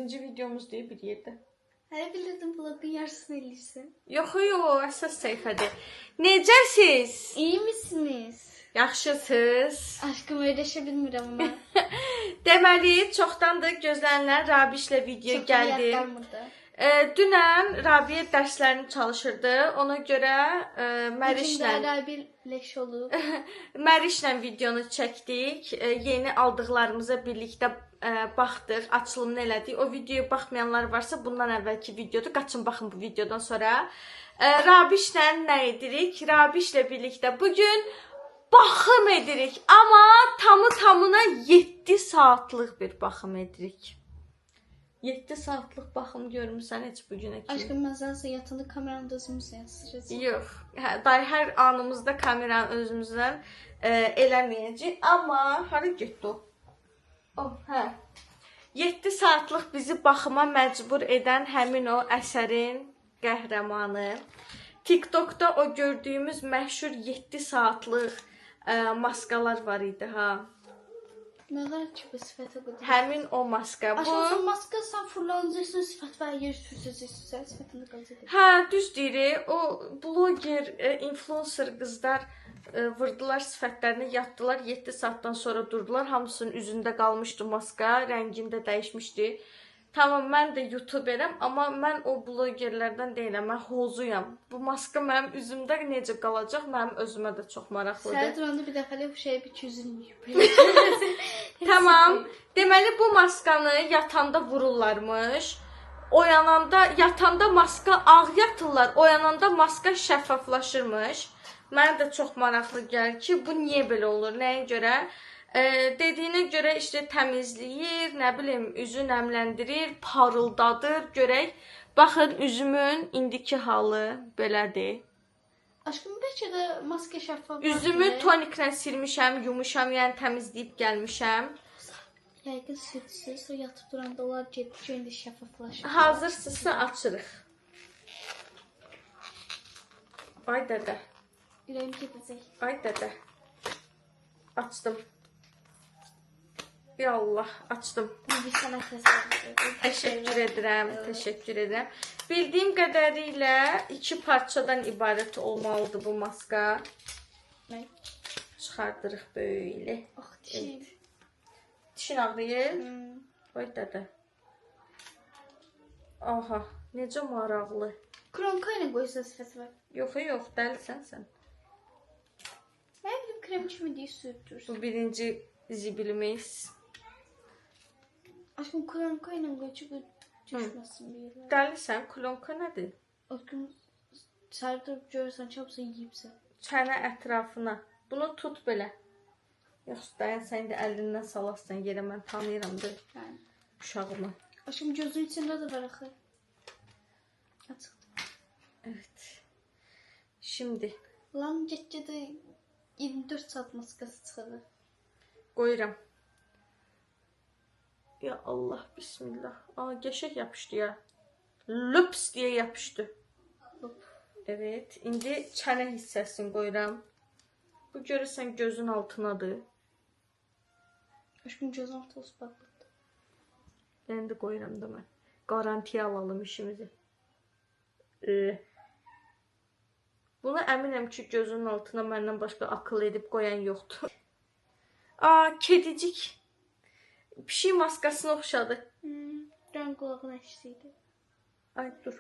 Birinci videomuz deyil bir yerdə. Hələ bilirdim vlogun yarısını eləyirsən. Yox, yox, əsas səhifədir. Necəsiz? İyi misiniz? Yaxşısınız? Aşkım öyrəşə bilmirəm ona. Deməli, çoxdandır gözlənilən Rabişlə video Çox gəldi. yadlanmırdı. Dünən Rabiyə dərslərini çalışırdı. Ona görə Mərişlə. Mərişlə Rabi leş olub. Mərişlə videonu çəkdik. Yeni aldıqlarımıza birlikdə baxdıq, açılımını elədik. O videoya baxmayanlar varsa bundan əvvəlki videodur. Qaçın baxın bu videodan sonra. Rabişlə nə edirik? Rabişlə birlikdə bu gün baxım edirik. Amma tamı tamına 7 saatlıq bir baxım edirik. 7 saatlıq baxım görmüsən heç bu günə kimi? Aşkım mən zaten yatanda kameranı da özümüzlə yansıtacağım. Yox. Hə, day hər anımızda kameranı özümüzdən eləməyəcəyik. Amma hara getdi o? Oh, hə. 7 saatlıq bizi baxıma məcbur edən həmin o əsərin qəhrəmanı. TikTokda o gördüyümüz məşhur 7 saatlıq maskalar var idi ha. Nə var ki bu sifətə bu? Həmin o maska. Bu Aşkım sən maska sən fırlanacaqsın sifət və yer sürtəcəksin, sən sifətində qalacaq. Hə, düz deyirik. O bloger, influencer qızlar vurdular sifətlərini, yatdılar. 7 saatdan sonra durdular. Hamısının üzündə qalmışdı maska, rəngini də dəyişmişdi. Tamam, mən də YouTuberəm, amma mən o blogerlərdən deyiləm. Mən hozuyam. Bu maska mənim üzümdə necə qalacaq, mənim özümə də çox maraqlıdır. Səhər duranda bir dəfəlik bu şeyi bir çözülməyib. Tamam. Deməli bu maskanı yatanda vururlarmış. Oyananda, yatanda maska ağ yatırlar, oyananda maska şəffaflaşırmış. Mənə də çox maraqlı gəlir ki, bu niyə belə olur, nəyə görə? Dediyinə görə işte təmizləyir, nə bilim, üzü nəmləndirir, parıldadır. Görək. Baxın üzümün indiki halı belədir. Aşkım bəlkə də maska şəffaf. Üzümü toniklə silmişəm, yumuşam, yəni təmizləyib gəlmişəm. Yəqin südsüz, o yatıb duranda onlar getdikcə indi şəffaflaşır. Hazırsınızsa açırıq. Ay dədə, Ürəyim gedəcək. ay dədə. Açdım. Ya Allah, açdım. Bu bir sənət əsəridir. Təşəkkür edirəm, təşəkkür edirəm. Bildiyim qədərilə iki parçadan ibarət olmalıdır bu maska. Nə? Çıxardırıq belə. Ax, dişim. Dişin ağrıyır? Hmm. Ay dədə. Aha, necə maraqlı. Kronka ilə qoysan sifəti var. Yox, yox, dəlisən sən. Mən bilim krem kimi deyir sürtürsən. Bu birinci zibilimiz. Aşkım kronka ilə qoy ki, bu düşməsin bir yerə. Dəlisən, klonka nədir? Aşkım səhər durub görürsən ki, hamısını yeyibsən. Çənə ətrafına. Bunu tut belə. Yoxsa dayan, sən indi əlindən salarsan yerə, mən tanıyıram da Yəni. uşağımı. Aşkım gözünün içində də var axı. Açıqdır. Evet. Şimdi Lan get-gedə 24 saat maskası çıxırdı. qoyuram. Ya Allah, bismillah. Aa, qəşəng yapışdı ya. Löps deyə yapışdı. Hop. Evet, indi çənə hissəsini qoyuram. Bu görürsən gözün altınadır. Aşkım gözün altı olsun patladı. İndi qoyuram da mən. Qarantiya alalım işimizi. Bunu əminəm ki, gözünün altına məndən başqa akıl edib qoyan yoxdur. Aa, kedicik. Pişik maskasına oxşadı. Rəng qulağına əksiydi. Ay, dur.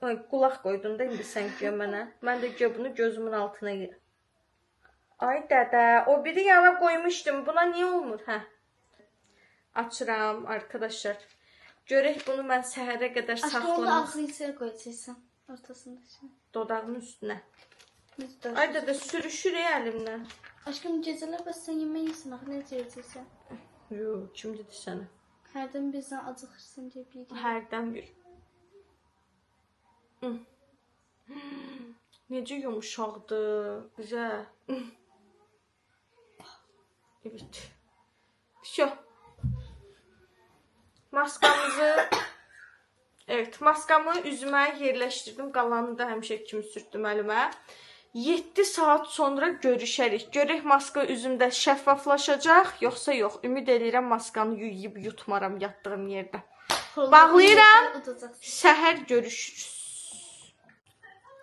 Ay, qulaq qoydun da indi sən güya mənə. Mən də güya bunu gözümün altına Ay dədə, o biri yana qoymuşdum. Buna niyə olmur? Hə. Açıram arkadaşlar. Görək bunu mən səhərə qədər Aşkım onu da saxlamaz. ağzını içinə qoyacaqsan. Ortasında şimdi. Dodağımın üstünə. Necə Ay dədə, sürüşür əlimdən. Aşkım gecələr bəs sən yemək yeyirsən axı necə yeyəcəksən? Yox, kim dedi sənə? Hərdən birdən acıxırsan deyə bir. Hərdən bir. Necə yumuşaqdır, güzel. Evet. Vşo. Maskamızı Evet, maskamı üzümə yerləşdirdim. Qalanını da həmişə kimi sürtdüm əlimə. 7 saat sonra görüşərik. Görək maska üzümdə şəffaflaşacaq, yoxsa yox. Ümid eləyirəm maskanı yuyub yutmaram yatdığım yerdə. Bağlayıram. Səhər görüşürüz.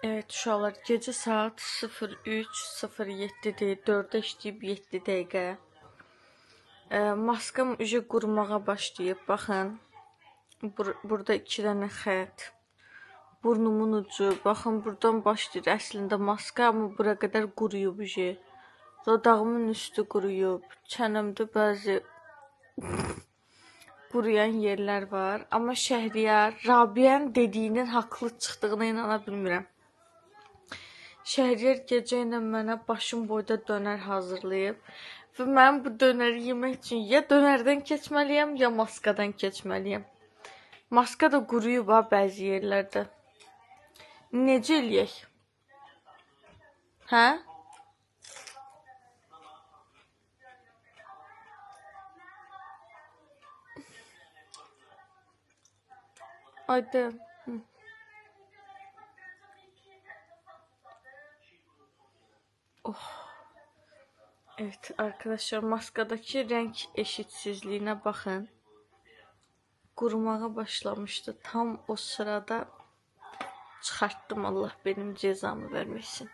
Evet uşaqlar, gecə saat 03:07-dir. 4-ə işləyib 7 dəqiqə. Maskam ücə qurumağa başlayıb. Baxın, burada 2 dənə xətt. Burnumun ucu. Baxın, buradan başlayır əslində maska, amma bura qədər quruyub ücə. Dodağımın üstü quruyub. Çənəmdə bəzi quruyan yerlər var. Amma Şəhriyar, Rabiyənin dediyinin haqlı çıxdığına inana bilmirəm. Şəhriyar gecə ilə mənə başım boyda dönər hazırlayıb və mən bu dönəri yemək üçün ya dönərdən keçməliyəm, ya maskadan keçməliyəm. Maska da quruyub ha bəzi yerlərdə. Necə eləyək? Hə? Ayda. Oh. Evet arkadaşlar, maskadaki renk eşitsizliğine baxın. Qurumağa başlamıştı. Tam o sırada çıxartdım, Allah benim cezamı vermesin.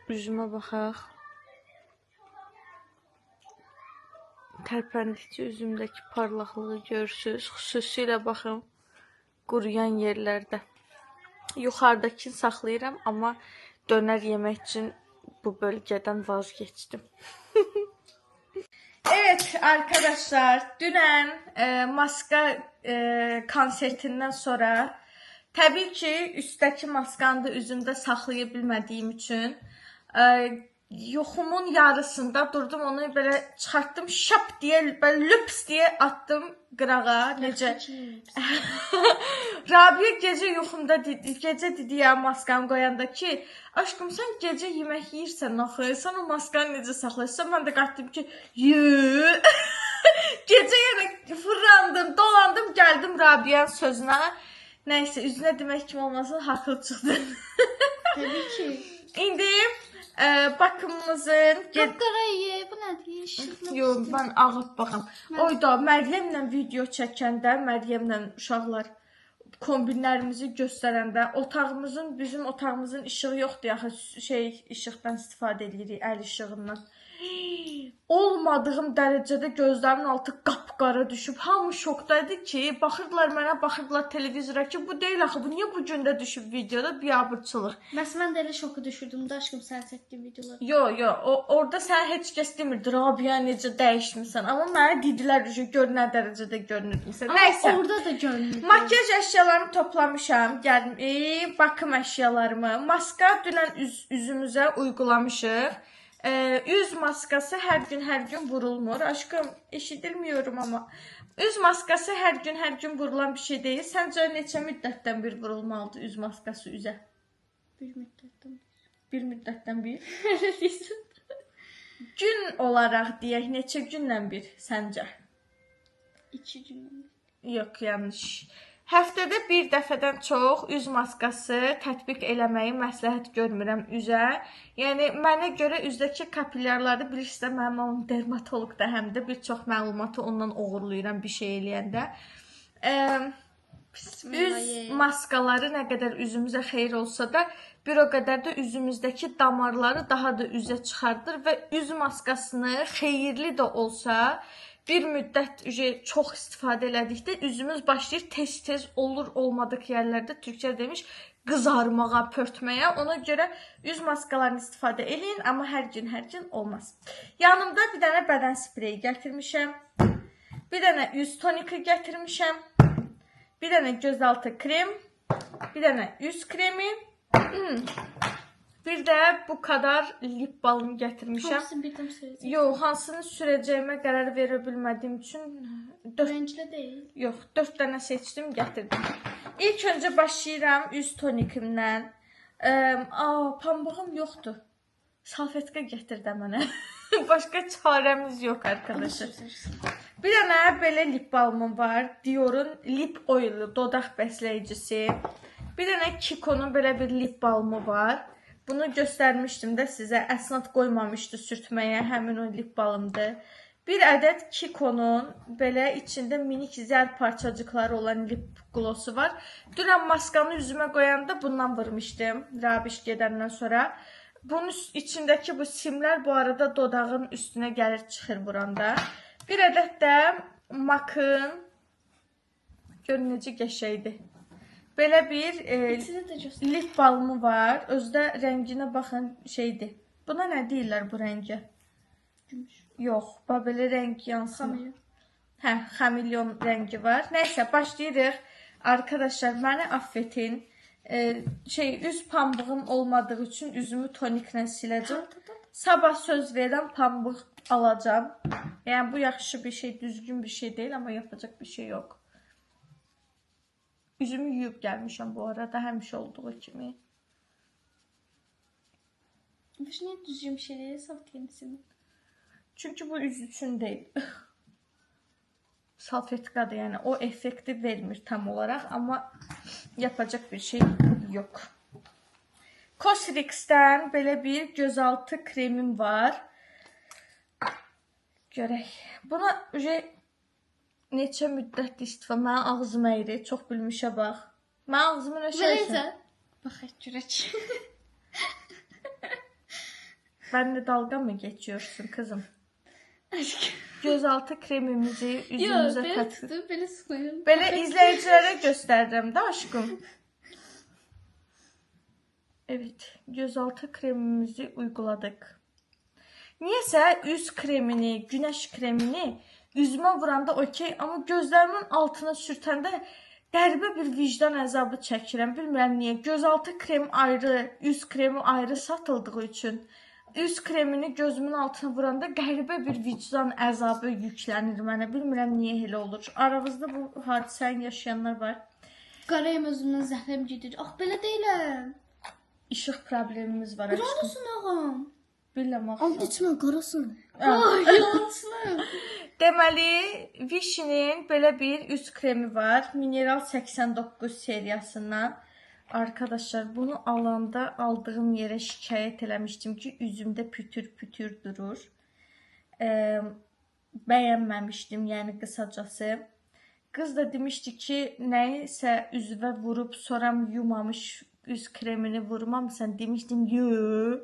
Üzümə baxaq. Tərpəndikcə üzümdəki parlaqlığı görürsünüz. Xüsusilə baxın quruyan yerlərdə. Yuxarıdakını saxlayıram, amma dönər yemək üçün bu bölgədən vazgeçdim. Evet arkadaşlar, dünən maska konsertindən sonra təbii ki, üstdəki maskanı da üzümdə saxlaya bilmədiyim üçün yuxumun yarısında durdum, onu belə çıxartdım, şap deyə, belə lüps deyə atdım qırağa. Necə? Rabiyə gecə yuxumda dedi, gecə dedi ya maskanı qoyanda ki, aşkım sən gecə yemək yeyirsən axı, sən o maskanı necə saxlayırsan? Mən də qayıtdım ki, yü. Gecə yenə fırlandım, dolandım, gəldim Rabiyənin sözünə. Nəysə, üzünə demək kim olmasın, haqlı çıxdı. Təbii ki. İndi bakımımızın... Qapqara ye, bu nədir? İşıqlı. Yox, mən ağıb baxam. Oyda, Məryəmlə video çəkəndə, Məryəmlə uşaqlar kombinlərimizi göstərəndə otağımızın, bizim otağımızın işığı yoxdur, axı işıqdan istifadə edirik, əl işığından. Olmadığım dərəcədə gözlərimin altı qapqara düşüb. Hamı şokdaydı ki, baxırdılar mənə, baxırdılar televizora ki, bu deyil axı, bu niyə bu gündə düşüb videoda biabırçılıq. Məs mən də elə şoka düşürdüm də aşkım sən çəkdiyin videoları. Yo, yo, orada sən heç kəs demirdi, Rabiə necə dəyişmisən, amma mənə dedilər, gör nə dərəcədə görünürdün. Nəysə. Orada da görünürdü. Makyaj əşyalarımı toplamışam, gəldim, bakım əşyalarımı. Maska dünən üzümüzə uygulamışıq. Üz maskası hər gün hər gün vurulmur. Aşkım, eşidilmiyorum amma. Üz maskası hər gün hər gün vurulan bir şey deyil. Səncə neçə müddətdən bir vurulmalıdır üz maskası üzə? Bir müddətdən bir. Bir müddətdən bir? Gün olaraq deyək, neçə gündən bir səncə? 2 gündən bir. Yox, yanlış. Həftədə bir dəfədən çox üz maskası tətbiq eləməyi məsləhət görmürəm üzə. Yəni, mənə görə üzdəki kapilyarları bilirsiniz də, mənim mamam dermatoloq da həm də bir çox məlumatı ondan oğurluyuram bir şey eləyəndə. Üz maskaları nə qədər üzümüzə xeyir olsa da, bir o qədər də üzümüzdəki damarları daha da üzə çıxardır və üz maskasını xeyirli də olsa, bir müddət çox istifadə elədikdə üzümüz başlayır tez-tez olur olmadık yerlərdə, türkçə demiş, qızarmağa, pörtməyə. Ona görə üz maskalarını istifadə eləyin, amma hər gün hər gün olmaz. Yanımda bir dənə bədən spreyi gətirmişəm, bir dənə üz toniki gətirmişəm, bir dənə gözaltı krem, bir dənə üz kremi, bir də bu kadar lip balm gətirmişəm. Hamısını birdən sürəcək. Yox, hansını sürəcəyimə qərar verə bilmədiyim üçün Rəngli deyil. Yox, 4 dənə seçdim, gətirdim. İlk öncə başlayıram üz tonikimdən. Pambığım yoxdur. Salfetka gətir də mənə. Başqa çarəmiz yox arkadaşlar. Bir dənə belə lip balmım var. Dior'un lip oil'ı, dodaq bəsləyicisi. Bir dənə Kiko'nun belə bir lip balmı var. Bunu göstərmişdim də sizə. Əsnad qoymamışdı sürtməyə. Həmin o lip balmdır. Bir ədəd Kiko'nun belə içində minik zər parçacıqları olan lip glossu var. Dünən maskanı üzümə qoyanda bundan vurmuşdum. Rabiş gedəndən sonra. Bunun içindəki bu simlər bu arada dodağın üstünə gəlir çıxır vuranda. Bir ədəd də MAC-ın görün necə qəşəngdir. Belə bir lip balmı var. Özü də rənginə baxın şeydir. Buna nə deyirlər bu rəngə? Gümüş. Yox, bax belə rəng yansıma. Xamilyon. Hə, xamilyon rəngi var. Nəysə, başlayırıq. Arkadaşlar, məni affetin. Üz pambığım olmadığı üçün üzümü toniklə siləcəm. Sabah söz verirəm, pambıq alacağam. Yəni bu yaxşı bir şey, düzgün bir şey deyil, amma yapacaq bir şey yox. Üzümü yuyub gəlmişəm bu arada, həmişə olduğu kimi. Bu niyə düzgün bir şey deyil, salfetini? Çünki bu üz üçün deyil. Salfetkadır, yəni o effekti vermir tam olaraq, amma yapacaq bir şey yox. Cosrx-dən belə bir gözaltı kremim var. Görək. Buna neçə müddətdir istifadə. Mənim ağzım əyri, çox bilmişə bax. Mənim ağzımı nə şeysən? Baxaq görək. Benimle dalga mı geçiyorsun kızım? Gözaltı kremimizi üzümüze Yox, belə tət. tutub, belə sıxmayın. Belə izləyicilərə göstərirəm də aşkım. Evet, gözaltı kremimizi uyguladık. Niyəsə üz kremini, günəş kremini üzümə vuranda okey, amma gözlərimin altına sürtəndə qəribə bir vicdan əzabı çəkirəm. Bilmirəm niyə. Gözaltı krem ayrı, üz kremi ayrı satıldığı üçün üz kremini gözümün altına vuranda qəribə bir vicdan əzabı yüklənir mənə. Bilmirəm niyə elə olur. Aranızda bu hadisəni yaşayanlar var. Qarayım özümdən zəhləm gedir. Ax, belə deyiləm. İşıq problemimiz var aşkım. Qarasın ağam. Bilirəm axı. And içmə, qarasın. Ay, yalansın. Deməli, Vichy'nin belə bir üz kremi var. Mineral 89 seriyasından. Arkadaşlar, bunu alanda aldığım yerə şikayət eləmişdim ki, üzümdə pütür-pütür durur. Bəyənməmişdim, yəni qısacası. Qız da demişdi ki, nəyisə üzvə vurub sonra yumamış üz kremini vurmamısan. Demişdim, yox.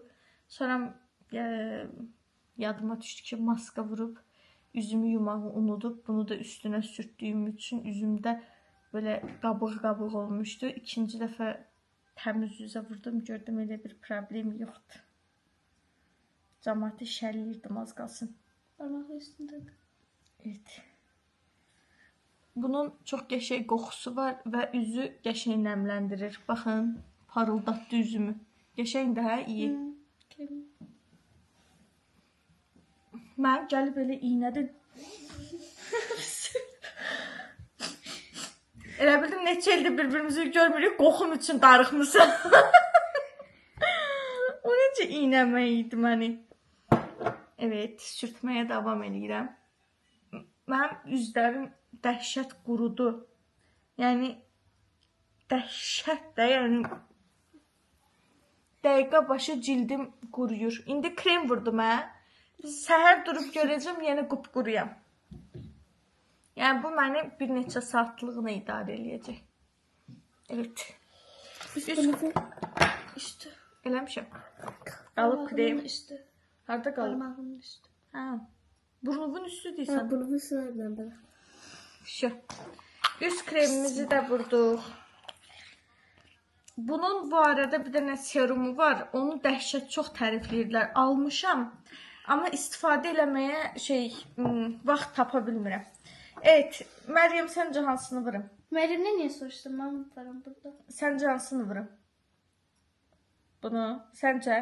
Sonra yadıma düşdü ki, maska vurub üzümü yumağı unudub. Bunu da üstünə sürtdüyüm üçün üzümdə belə qabıq-qabıq olmuşdu. İkinci dəfə təmiz üzə vurdum, gördüm elə bir problem yoxdur. Camaatı şəlləyirdim az qalsın. Barmağı üstündədir. Evet. Bunun çox qəşəng qoxusu var və üzü qəşəng nəmləndirir. Baxın, parıldatdı üzümü. Qəşəngdir, hə, iyi. Krem. Mənim gəlib elə iynədə Elə bildim neçə ildir bir-birimizi görmürük, qoxum üçün darıxmısan. O necə iynəmək idi məni. Evet, sürtməyə davam eləyirəm. Mənim üzlərim dəhşət qurudu. Yəni dəhşət də, yəni dəqiqə başı cildim quruyur. İndi krem vurdum hə. Səhər durub görəcəm yenə qupquruyam. Yəni bu məni bir neçə saatlığına idarə eləyəcək. Evet. Üstü. Eləmişəm. Qalıb krem. Üstü. Harda qalıb? Barmağımın üstü. Hə. Burnunun üstü deyirsən. Burnumun üstü nereden belə? Şu. Üz kremimizi də vurduq. Bunun bu arada bir dənə serumu var. Onu dəhşət çox tərifləyirdilər. Almışam. Amma istifadə eləməyə vaxt tapa bilmirəm. Evet, Məryəm səncə hansını vurum? Məryəmdən niyə soruşdun? Mən varım burada. Səncə hansını vurum? Bunu, səncə?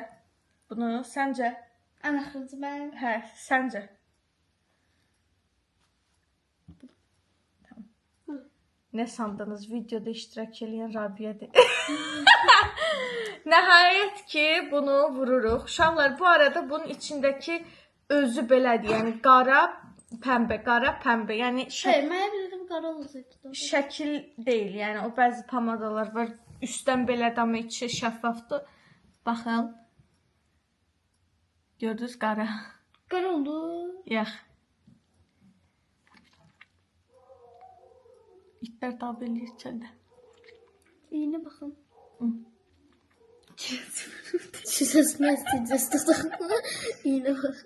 Bunu, səncə? Ən axırıncı mən. Hə, səncə? Tamam. Nə sandınız? Videoda iştirak eləyən Rabiyədir. Nəhayət ki, bunu vururuq. Uşaqlar, bu arada bunun içindəki özü belədir. Yəni qara, pəmbə, qara, pəmbə. Yəni Xeyr, mənə bilirdim qara olacaqdı. şəkil deyil. Yəni o bəzi pomadalar var. Üstdən belədir, amma içi şəffafdır. Baxın. Gördünüz qara. Qara oldu. Yax. İtlər dava eləyir içəridə. İyinə baxın. Hı. Süsəsməz təcəs tutuq. İyinə bax.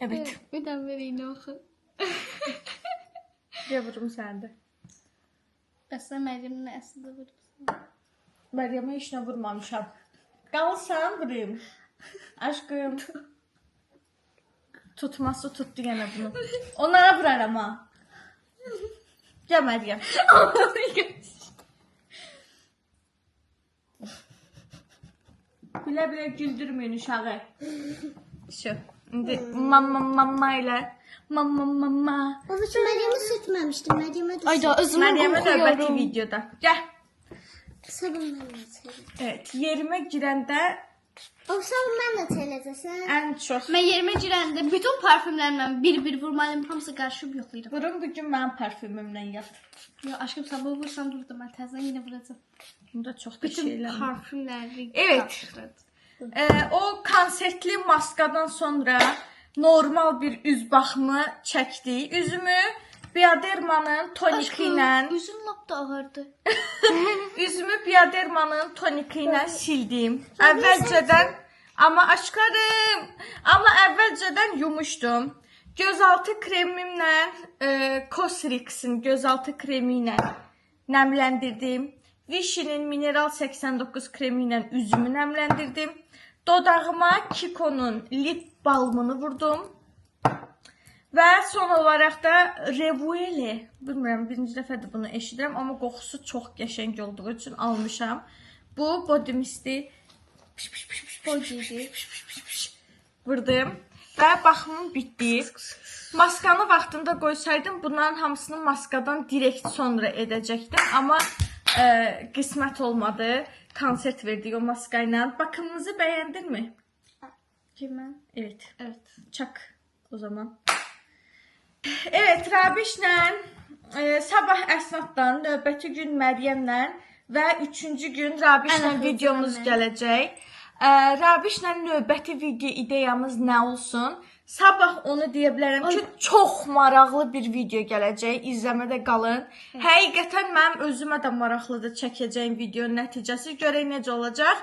Evet. Bir dənə ver iynə baxın. Gəl vurum səni də. Bəs sən Məryəmin əslində vurursan. Məryəmə heç nə vurmamışam. Qalsan vurayım. Aşkım. Tutması tutdu yenə bunu. Onlara vuraram ha. Gəl Məryəm. Bilə-bilə güldürməyin uşağı. Şu. İndi mamma mamma ilə mamma mamma. Babacığım Meryem'i sürtmemiştim. Meryem'e de Ayda özümü Məryəmə növbəti qoxuyorum. videoda. Gəl. Sabun ben de çeleceğim. Evet, yerimə girəndə O sabun ben de çeleceğim. ən çox Mən yerimə girəndə bütün parfümlərimlə bir-bir vurmalıyım. Hamısı qarışıb yoxlayıram. Vurum bu gün mənim parfümümlə yat. Yo, aşkım sabah vursam durdu mən təzədən yenə vuracağam. Bunda çox da Bütün şeylər var. parfümləri Evet. qarışdırdım. O konsertli maskadan sonra normal bir üz baxımı çəkdik. Üzümü Biodermanın toniki ilə, Üzün lap da ağırdı. üzümü Biodermanın toniki ilə sildim. Əvvəlcədən amma aşkarım, amma əvvəlcədən yumuşdum. Gözaltı kremimlə, Cosrx-in gözaltı kremi ilə nəmləndirdim. Vichy'nin Mineral 89 kremi ilə üzümü nəmləndirdim. Dodağıma Kiko'nun lip balmını vurdum. Və son olaraq da Revuele. Bilmirəm, birinci dəfədir bunu eşidirəm, amma qoxusu çox qəşəng olduğu üçün almışam. Bu body misti piş piş piş piş piş piş piş piş piş piş vurdum və baxımım bitdi. Maskanı vaxtında qoysaydım bunların hamısını maskadan direkt sonra edəcəkdim, amma qismət olmadı. Konsert verdik o maska ilə. Bakımımızı bəyəndinmi? Kimə? Evet. Evet. Çak o zaman. Evet, Rabişlə sabah Əsnaddan, növbəti gün Məryəmlə və üçüncü gün Rabişlə Ən axırıncı videomuz mən. gələcək. Rabişlə növbəti video ideyamız nə olsun? Sabah onu deyə bilərəm ki, çox maraqlı bir video gələcək. İzləmədə qalın. Həqiqətən mənim özümə də maraqlıdır çəkəcəyim videonun nəticəsi. Görək necə olacaq.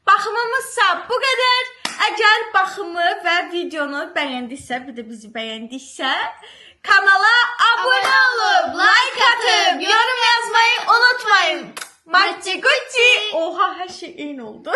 Baxımımızsa bu qədər. Əgər baxımı və videonu bəyəndiksə, bir də bizi bəyəndiksə, kanala abunə olub, like atıb, yorum yazmayı unutmayın. Maçı gucci. Oha, hər şey eyni oldu.